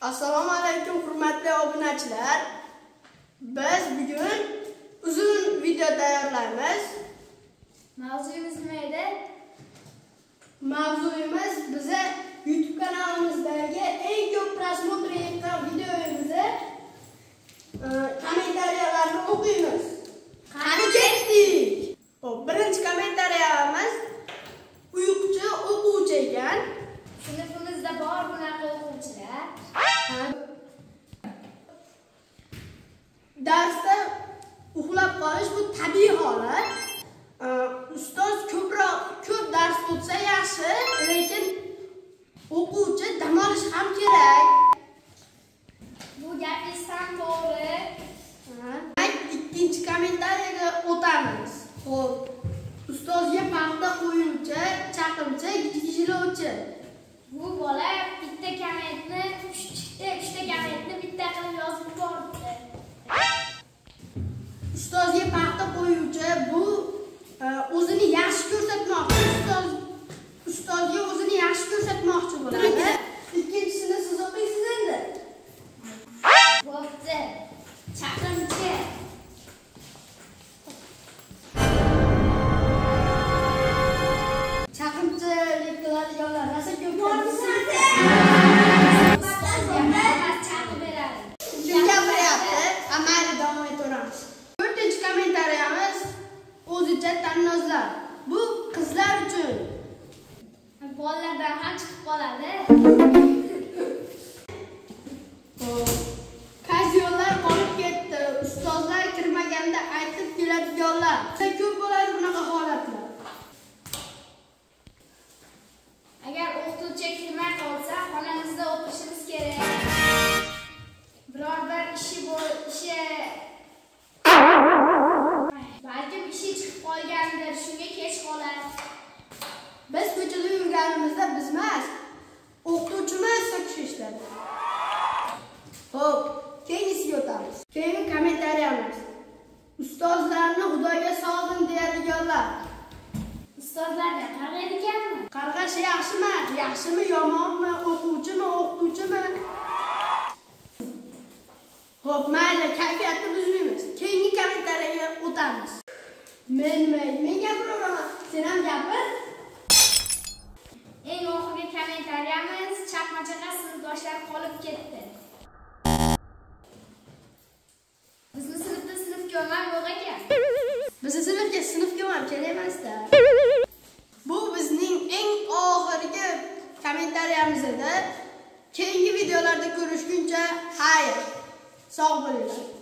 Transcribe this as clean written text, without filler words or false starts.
Assalomu alaykum hurmatli obunachilar. Biz bugun uzun video tayyorlaymiz. Mavzuyimiz nima edi? Mavzuyimiz bize YouTube kanalimizdagi eng ko'p prosmotr yig'gan videomizni kommentariyalarni o'qiymiz. Qani ketdik. Xo'p, birinchi kommentariyamiz uyquchi o'quvchi ekan. Sinfimizda bor bunaqa o'quvchilar. Darsda uxlab qolish bu tabiiy holat. Ustoz ko'p dars o'tsa yaxshi, lekin o'quvchi dam olish ham kerak. Bu gapingiz ham to'g'ri. Ikkinchi kommentariyaga o'tamiz. Xo'p, ustozga paxta qo'yuvchi, chaqimchi, gijgilovchi. Bu bola bitta kommentni, uchta kommentni bitta qilib yozib yubordi. Ustozga paxta qo'yuvchi bu o'zini yaxshi ko'rsatmoqchi, ustozga o'zini yaxshi ko'rsatmoqchi bo'ladi. Ikkinchisini siz o'qiysiz endi. Bo'pti. Chaqimchi. Chaqimchilik qiladiganlar rosa ko'p. Chaqib beradi. Kim gapiryapti? Mayli, davom etaveramiz. To'rtinchi kommentariyamiz o'zicha tannozlar. Bu qizlar uchun. Bolalardan ham chiqib qoladi. Kazyonlar qolib ketdi. Ustozlar kirmaganda aytib keladiganlar. Ko'p bo'ladi bunaqa holatlar. Agar o'qituvchi kirmay qolsa, xonamizda o'tirishimiz kerak. Biror bir ishi balkim ishi chiqib qolgandir, shunga kech qolar. Biz ko'chada yurganimizda biz emas, o'qituvchimiz so'kish eshitadi. Xo'p, keyingisiga o'tamiz. Keyingi kommentariyamiz. Ustozlarni Xudoga sog'in deyadiganlar. Ustozlarni qarg'aydi ekanmi? Qarg'ash yaxshimi? Yaxshimi, yomonmi, o'quvchimi, o'qituvchimi? Xo'p, mayli, kayfiyatni buzmaymiz. Keyingi kommentariyaga o'tamiz. Men gapiraveraman, sen ham gapir. Eng oxirgi kommentariyamiz chaqma-chaqa sinfdoshlar qolib ketdi. Bizni sinfda sinfko'mam yo'q ekan. Bizni sinfga sinfko'mam kerak emas-da. Bu bizning eng oxirgi kommentariyamiz edi. Keyingi videolarda ko'rishguncha xayr. Sog' bo'linglar.